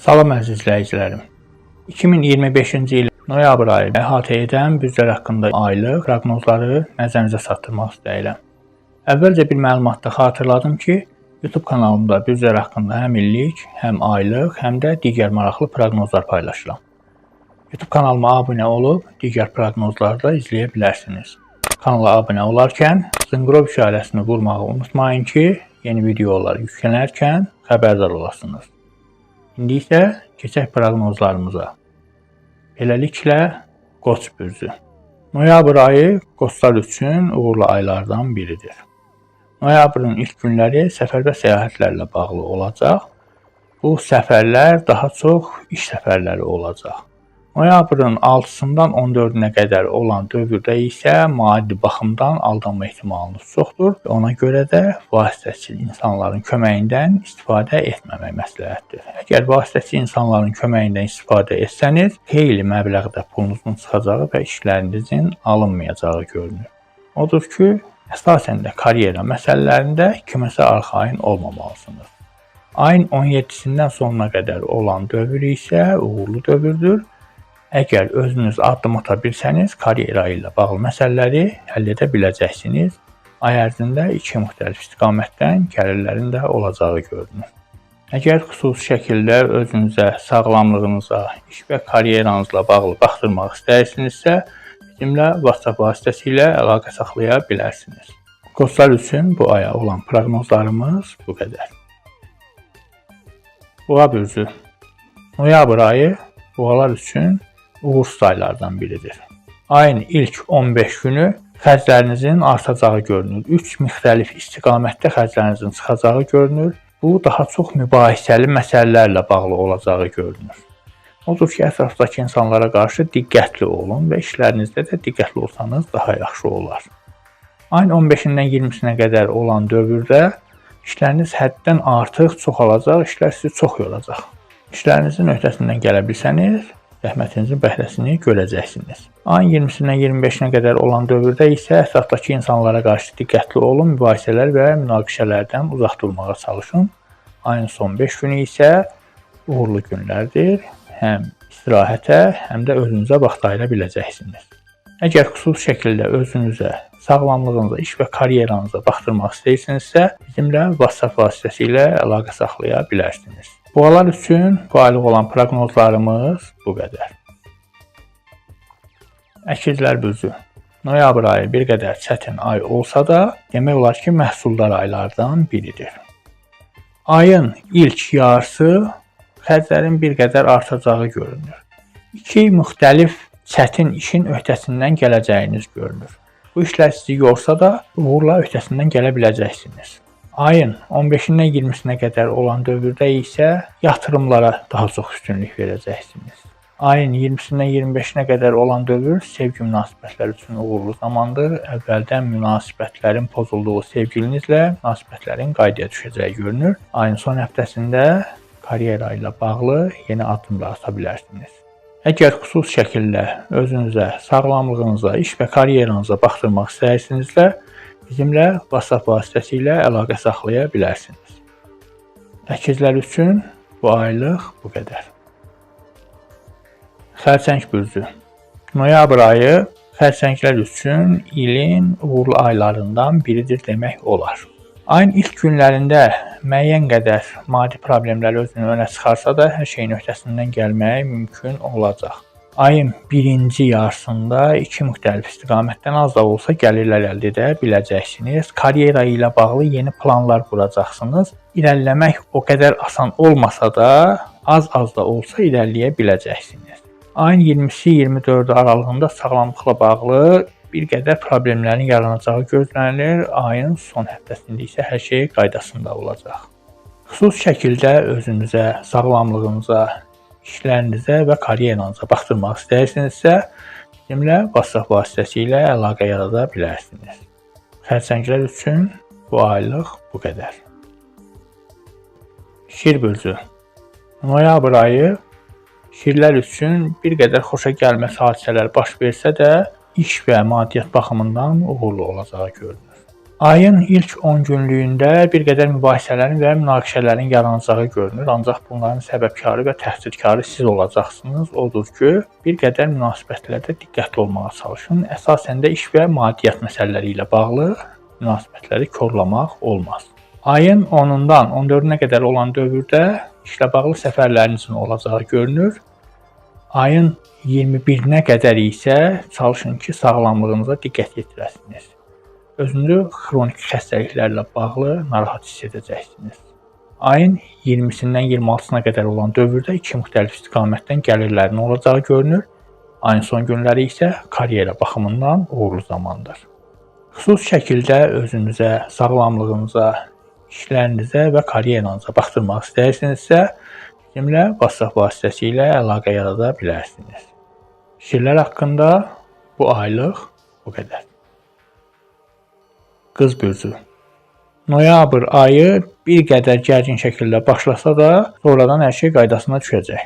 Salam əziz izləyicilərim. 2025-ci il noyabr ayı əhatə edən bürclər haqqında aylıq proqnozları nəzərinizə çatdırmaq istəyirəm. Əvvəlcə bir məlumat da xatırladım ki, YouTube kanalımda bürclər haqqında həm illik, həm aylıq, həm də digər maraqlı proqnozlar paylaşıram. YouTube kanalıma abunə olub digər proqnozları da izləyə bilərsiniz. Kanala abunə olarkən zınqrov işarəsini vurmağı unutmayın ki, yeni videolar yüklənərkən xəbərdar olasınız. İndi isə keçək proqnozlarımıza. Beləliklə, Qoç bürcü. Noyabr ayı qoçlar üçün uğurlu aylardan biridir. Noyabrın ilk günləri səfər və səyahətlərlə bağlı olacaq. Bu səfərlər daha çox iş səfərləri olacaq. Noyabrın 6-sından 14-nə qədər olan dövrdə isə maddi baxımdan aldanma ehtimalınız çoxdur. Ona görə də vasitəçi insanların köməyindən istifadə etməmək məsləhətdir. Əgər vasitəçi insanların köməyindən istifadə etsəniz, xeyli məbləğdə pulunuzun çıxacağı və işlərinizin alınmayacağı görünür. Odur ki, əsasən də karyera məsələlərində kiməsə arxayın olmamalısınız. Ayın 17-sindən sonuna qədər olan dövr isə uğurlu dövrdür. Əgər özünüz addım ata bilsəniz, karyera ilə bağlı məsələləri həll edə biləcəksiniz. Ay ərzində iki müxtəlif istiqamətdən gəlirlərin də olacağı görünür. Əgər xüsusi şəkildə özünüzə, sağlamlığınıza, iş və karyeranızla bağlı baxdırmaq istəyirsinizsə, bizimlə WhatsApp vasitəsilə əlaqə saxlaya bilərsiniz. Qoçlar üçün bu aya olan proqnozlarımız bu qədər. Boğa bürcü. Noyabr ayı boğalar üçün uğursuz aylardan biridir. Ayın ilk 15 günü xərclərinizin artacağı görünür. 3 müxtəlif istiqamətdə xərclərinizin çıxacağı görünür. Bu daha çox mübahisəli məsələlərlə bağlı olacağı görünür. Odur ki, ətrafdakı insanlara qarşı diqqətli olun və işlərinizdə də diqqətli olsanız daha yaxşı olar. Ayın 15-dən 20-sinə qədər olan dövrdə işləriniz həddən artıq çoxalacaq, işlər sizi çox yoracaq. İşlərinizin öhdəsindən gələ bilsəniz, zəhmətinizin bəhrəsini görəcəksiniz. Ayın 20-sindən 25-nə qədər olan dövrdə isə ətrafdakı insanlara qarşı diqqətli olun, mübahisələr və münaqişələrdən uzaq durmağa çalışın. Ayın son 5 günü isə uğurlu günlərdir. Həm istirahətə, həm də özünüzə vaxt ayıra biləcəksiniz. Əgər xüsusi şəkildə özünüzə, sağlamlığınıza, iş və karyeranıza baxdırmaq istəyirsinizsə, bizimlə WhatsApp vasitəsilə əlaqə saxlaya bilərsiniz. Boğalar üçün bu aylıq olan proqnozlarımız bu qədər. Əkizlər bürcü. Noyabr ayı bir qədər çətin ay olsa da, demək olar ki, məhsuldar aylardan biridir. Ayın ilk yarısı xərclərin bir qədər artacağı görünür. İki müxtəlif çətin işin öhdəsindən gələcəyiniz görünür. Bu işlər sizi yorsa da, uğurla öhdəsindən gələ biləcəksiniz. Ayın 15-dən 20-sinə qədər olan dövrdə isə yatırımlara daha çox üstünlük verəcəksiniz. Ayın 20-sindən 25-nə qədər olan dövr sevgi münasibətləri üçün uğurlu zamandır. Əvvəldən münasibətlərin pozulduğu sevgilinizlə münasibətlərin qaydaya düşəcəyi görünür. Ayın son həftəsində karyera ilə bağlı yeni addımlar ata bilərsiniz. Əgər xüsusi şəkildə özünüzə, sağlamlığınıza, iş və karyeranıza baxdırmaq istəyirsinizsə, bizimlə WhatsApp vasitəsilə əlaqə saxlaya bilərsiniz. Əkizlər üçün bu aylıq bu qədər. Xərçəng bürcü. Noyabr ayı xərçənglər üçün ilin uğurlu aylarından biridir demək olar. Ayın ilk günlərində müəyyən qədər maddi problemlər özünü önə çıxarsa da, hər şeyin öhdəsindən gəlmək mümkün olacaq. Ayın birinci yarısında iki müxtəlif istiqamətdən az da olsa gəlirlər əldə edə biləcəksiniz. Karyera ilə bağlı yeni planlar quracaqsınız. İrəliləmək o qədər asan olmasa da, az-az da olsa irəliləyə biləcəksiniz. Ayın 20-si 24-ü aralığında sağlamlıqla bağlı bir qədər problemlərin yaranacağı gözlənilir. Ayın son həftəsində isə hər şey qaydasında olacaq. Xüsusi şəkildə özünüzə, sağlamlığınıza, işlərinizə və karyeranıza baxdırmaq istəyirsinizsə, bizimlə WhatsApp vasitəsilə əlaqə yarada bilərsiniz. Xərçənglər üçün bu aylıq bu qədər. Şir bürcü. Noyabr ayı şirlər üçün bir qədər xoşa gəlməz hadisələr baş versə də, iş və maddiyyat baxımından uğurlu olacağı görünür. Ayın ilk 10 günlüyündə bir qədər mübahisələrin və münaqişələrin yaranacağı görünür, ancaq bunların səbəbkarı və təqsirkarı siz olacaqsınız. Odur ki, bir qədər münasibətlərdə diqqətli olmağa çalışın. Əsasən də iş və maddiyyat məsələləri ilə bağlı münasibətləri korlamaq olmaz. Ayın 10-undan 14-nə qədər olan dövrdə işlə bağlı səfərlərinizin olacağı görünür. Ayın 21-nə qədər isə çalışın ki, sağlamlığınıza diqqət yetirəsiniz. Özünüzü xronik xəstəliklərlə bağlı narahat hiss edəcəksiniz. Ayın 20-sindən 26-sına qədər olan dövrdə iki müxtəlif istiqamətdən gəlirlərin olacağı görünür. Ayın son günləri isə karyera baxımından uğurlu zamandır. Xüsusi şəkildə özünüzə, sağlamlığınıza, işlərinizə və karyeranıza baxdırmaq istəyirsinizsə, bizimlə WhatsApp vasitəsilə əlaqə yarada bilərsiniz. Fikirlər haqqında bu aylıq bu qədər. Qız bürcü. Noyabr ayı bir qədər gərgin şəkildə başlasa da, sonradan hər şey qaydasına düşəcək.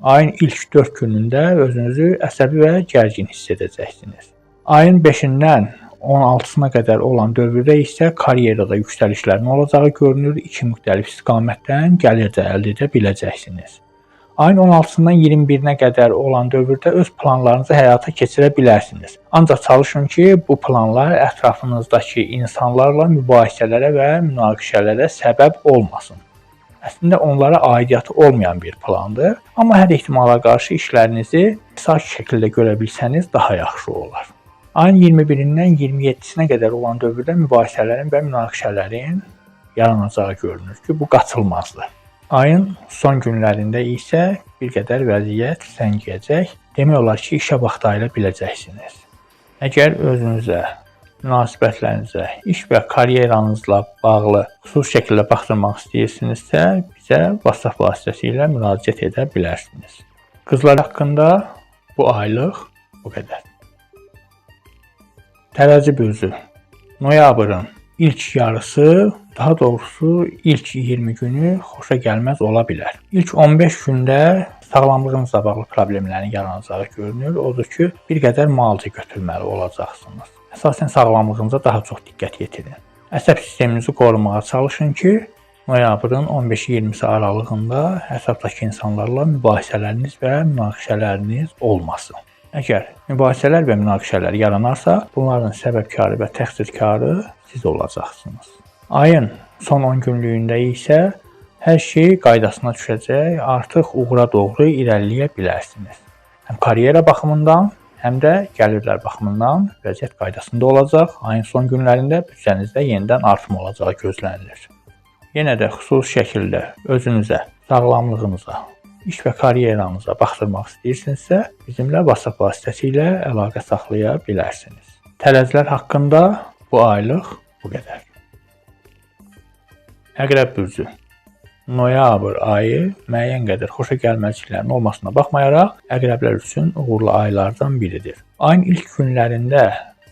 Ayın ilk 4 günündə özünüzü əsəbi və gərgin hiss edəcəksiniz. Ayın 5-dən 16-sına qədər olan dövrdə isə karyerada yüksəlişlərin olacağı görünür. İki müxtəlif istiqamətdən gəlir də əldə edə biləcəksiniz. Ayın 16-sından 21-nə qədər olan dövrdə öz planlarınızı həyata keçirə bilərsiniz. Ancaq çalışın ki, bu planlar ətrafınızdakı insanlarla mübahisələrə və münaqişələrə səbəb olmasın. Əslində onlara aidiyyatı olmayan bir plandır, amma hər ehtimala qarşı işlərinizi sakit şəkildə görə bilsəniz daha yaxşı olar. Ayın 21-dən 27-sinə qədər olan dövrdə mübahisələrin və münaqişələrin yaranacağı görünür ki, bu qaçılmazdır. Ayın son günlərində isə bir qədər vəziyyət səngiyəcək. Demək olar ki, işə vaxt ayıra biləcəksiniz. Əgər özünüzə, münasibətlərinizə, iş və karyeranızla bağlı xüsusi şəkildə baxdırmaq istəyirsinizsə, bizə WhatsApp vasitəsilə müraciət edə bilərsiniz. Qızlar haqqında bu aylıq bu qədər. Tərəzi bürcü. Noyabrın ilk yarısı, daha doğrusu ilk 20 günü xoşa gəlməz ola bilər. İlk 15 gündə sağlamlığınızla bağlı problemlərin yaranacağı görünür. Odur ki, bir qədər müalicə götürməli olacaqsınız. Əsasən sağlamlığınıza daha çox diqqət yetirin. Əsəb sisteminizi qorumağa çalışın ki, noyabrın 15-20-si aralığında ətrafdakı insanlarla mübahisələriniz və münaqişələriniz olmasın. Əgər mübahisələr və münaqişələr yaranarsa, bunların səbəbkarı və təqsirkarı siz olacaqsınız. Ayın son 10 günlüyündə isə hər şey qaydasına düşəcək, artıq uğura doğru irəliləyə bilərsiniz. Həm karyera baxımından, həm də gəlirlər baxımından vəziyyət qaydasında olacaq. Ayın son günlərində büdcənizdə yenidən artım olacağı gözlənilir. Yenə də xüsusi şəkildə özünüzə, sağlamlığınıza, iş və karyeranıza baxdırmaq istəyirsinizsə, bizimlə WhatsApp vasitəsilə əlaqə saxlaya bilərsiniz. Tərəzilər haqqında bu aylıq bu qədər. Əqrəb bürcü. Noyabr ayı müəyyən qədər xoşa gəlməzliklərin olmasına baxmayaraq, əqrəblər üçün uğurlu aylardan biridir. Ayın ilk günlərində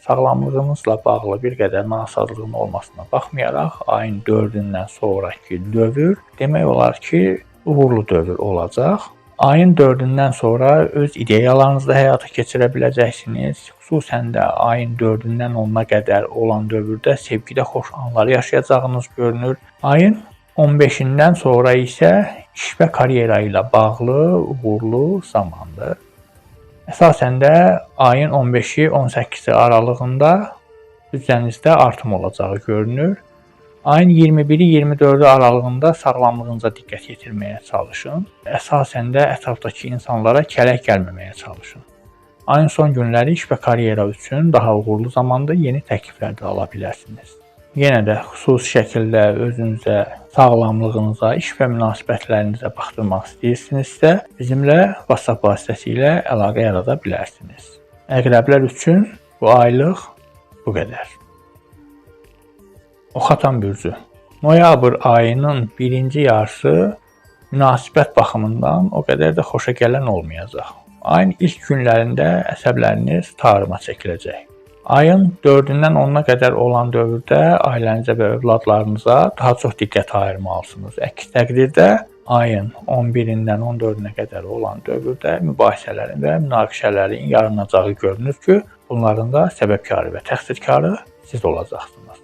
sağlamlığınızla bağlı bir qədər nasazlığın olmasına baxmayaraq, ayın 4-ündən sonrakı dövr demək olar ki, uğurlu dövr olacaq. Ayın 4-ündən sonra öz ideyalarınızı da həyata keçirə biləcəksiniz. Xüsusən də ayın 4-ündən 10-una qədər olan dövrdə sevgidə xoş anlar yaşayacağınız görünür. Ayın 15-dən sonra isə iş və karyera ilə bağlı uğurlu zamandır. Əsasən də ayın 15-i 18-i aralığında büdcənizdə artım olacağı görünür. Ayın 21-i 24-ü aralığında sağlamlığınıza diqqət yetirməyə çalışın. Əsasən də ətrafdakı insanlara kələk gəlməməyə çalışın. Ayın son günləri iş və karyera üçün daha uğurlu zamandır, yeni təkliflər də ala bilərsiniz. Yenə də xüsusi şəkildə özünüzə, sağlamlığınıza, iş və münasibətlərinizə baxdırmaq istəyirsinizsə, bizimlə WhatsApp vasitəsilə əlaqə yarada bilərsiniz. Əqrəblər üçün bu aylıq bu qədər. Oxatan bürcü. Noyabr ayının birinci yarısı münasibət baxımından o qədər də xoşa gələn olmayacaq. Ayın ilk günlərində əsəbləriniz tarıma çəkiləcək. Ayın 4-ündən 10-una qədər olan dövrdə ailənizə və övladlarınıza daha çox diqqət ayırmalısınız. Əks təqdirdə ayın 11-dən 14-nə qədər olan dövrdə mübahisələrin və münaqişələrin yaranacağı görünür ki, bunların da səbəbkarı və təqsirkarı siz olacaqsınız.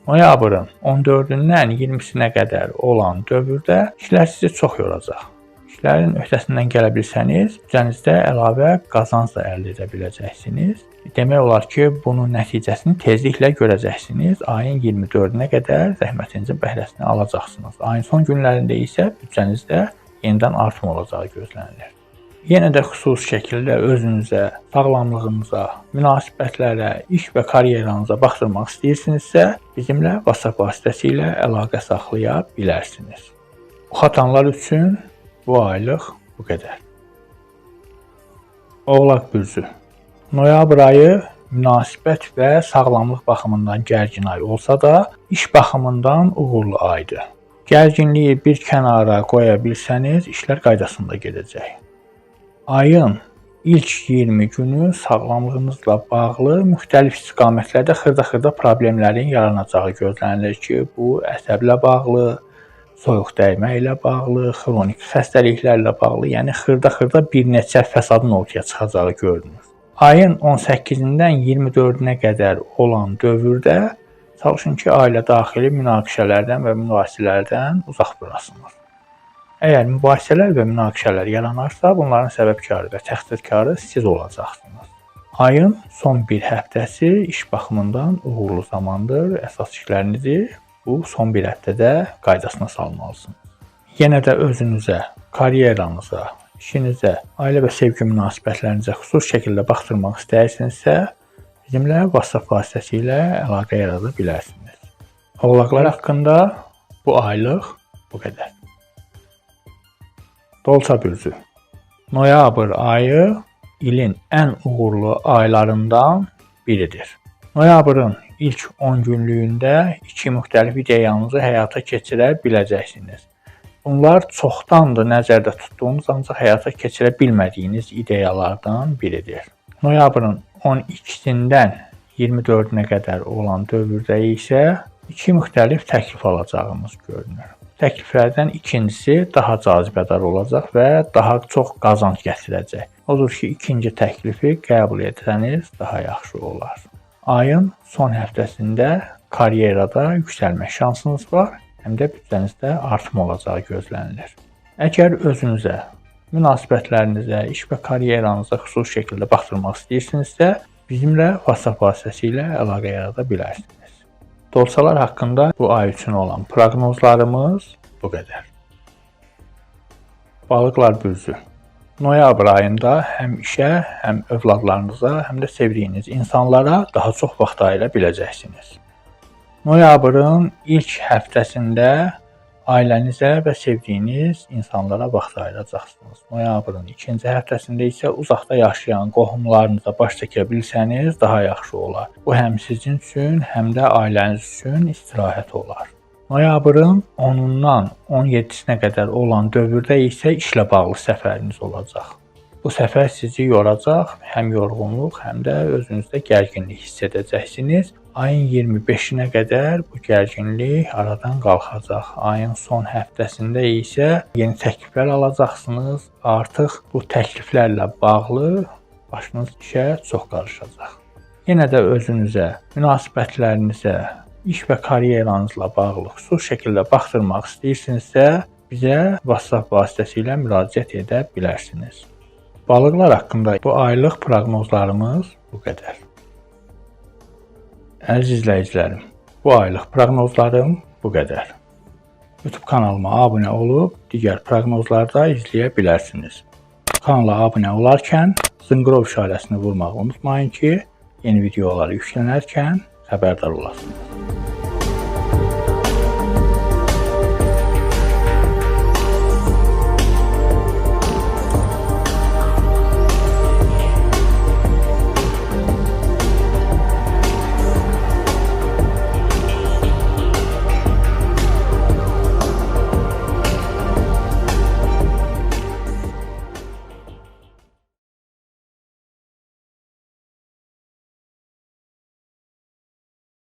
Noyabrın 14-dən 20-sinə qədər olan dövrdə işlər sizi çox yoracaq. İşlərin öhdəsindən gələ bilsəniz, büdcənizdə əlavə qazanc da əldə edə biləcəksiniz. Demək olar ki, bunun nəticəsini tezliklə görəcəksiniz. Ayın 24-nə qədər zəhmətinizin bəhrəsini alacaqsınız. Ayın son günlərində isə büdcənizdə yenidən artım olacağı gözlənilir. Yenə də xüsusi şəkildə özünüzə, sağlamlığınıza, münasibətlərə, iş və karyeranıza baxdırmaq istəyirsinizsə, bizimlə WhatsApp vasitəsilə əlaqə saxlaya bilərsiniz. Oxatanlar üçün bu aylıq bu qədər. Oğlaq bürcü. Noyabr ayı münasibət və sağlamlıq baxımından gərgin ay olsa da, iş baxımından uğurlu aydır. Gərginliyi bir kənara qoya bilsəniz, işlər qaydasında gedəcək. Ayın ilk 20 günü sağlamlığınızla bağlı müxtəlif istiqamətlərdə xırda-xırda problemlərin yaranacağı gözlənilir ki, bu əsəblə bağlı, soyuq dəymə ilə bağlı, xronik xəstəliklərlə bağlı, yəni xırda-xırda bir neçə fəsadın ortaya çıxacağı görünür. Ayın 18-dən 24-nə qədər olan dövrdə çalışın ki, ailə daxili münaqişələrdən və mübahisələrdən uzaq durasınız. Əgər mübahisələr və münaqişələr yaranarsa, bunların səbəbkarı və təqsirkarı siz olacaqsınız. Ayın son bir həftəsi iş baxımından uğurlu zamandır. Əsas işlərinizi bu son bir həftədə qaydasına salmalısınız. Yenə də özünüzə, karyeranıza, işinizə, ailə və sevgi münasibətlərinizə xüsusi şəkildə baxdırmaq istəyirsinizsə, bizimlə WhatsApp vasitəsilə əlaqə yarada bilərsiniz. Oğlaqlar haqqında bu aylıq bu qədər. Dolça bürcü. Noyabr ayı ilin ən uğurlu aylarından biridir. Noyabrın ilk 10 günlüyündə iki müxtəlif ideyanızı həyata keçirə biləcəksiniz. Bunlar çoxdandır nəzərdə tutduğunuz, ancaq həyata keçirə bilmədiyiniz ideyalardan biridir. Noyabrın 12-sindən 24-nə qədər olan dövrdə isə iki müxtəlif təklif alacağımız görünür. Təkliflərdən ikincisi daha cazibədar olacaq və daha çox qazanc gətirəcək. Odur ki, ikinci təklifi qəbul etsəniz daha yaxşı olar. Ayın son həftəsində karyerada yüksəlmə şansınız var, həm də büdcənizdə artım olacağı gözlənilir. Əgər özünüzə, münasibətlərinizə, iş və karyeranıza xüsusi şəkildə baxdırmaq istəyirsinizsə, bizimlə WhatsApp vasitəsilə əlaqə yarada bilərsiniz. Dolçalar haqqında bu ay üçün olan proqnozlarımız bu qədər. Balıqlar bürcü. Noyabr ayında həm işə, həm övladlarınıza, həm də sevdiyiniz insanlara daha çox vaxt ayıra biləcəksiniz. Noyabrın ilk həftəsində ailənizə və sevdiyiniz insanlara vaxt ayıracaqsınız. Noyabrın ikinci həftəsində isə uzaqda yaşayan qohumlarınıza baş çəkə bilsəniz daha yaxşı olar. Bu həm sizin üçün, həm də ailəniz üçün istirahət olar. Noyabrın 10-undan 17-sinə qədər olan dövrdə isə işlə bağlı səfəriniz olacaq. Bu səfər sizi yoracaq, həm yorğunluq, həm də özünüzdə gərginlik hiss edəcəksiniz. Ayın 25-inə qədər bu gərginlik aradan qalxacaq. Ayın son həftəsində isə yeni təkliflər alacaqsınız. Artıq bu təkliflərlə bağlı başınız işə çox qarışacaq. Yenə də özünüzə, münasibətlərinizə, iş və karyeranızla bağlı xüsusi şəkildə baxdırmaq istəyirsinizsə, bizə WhatsApp vasitəsilə müraciət edə bilərsiniz. Balıqlar haqqında bu aylıq proqnozlarımız bu qədər. Əziz izləyicilərim, bu aylıq proqnozlarım bu qədər. YouTube kanalıma abunə olub digər proqnozları da izləyə bilərsiniz. Kanala abunə olarkən zınqırov işarəsini vurmağı unutmayın ki, yeni videolar yüklənərkən xəbərdar olasınız.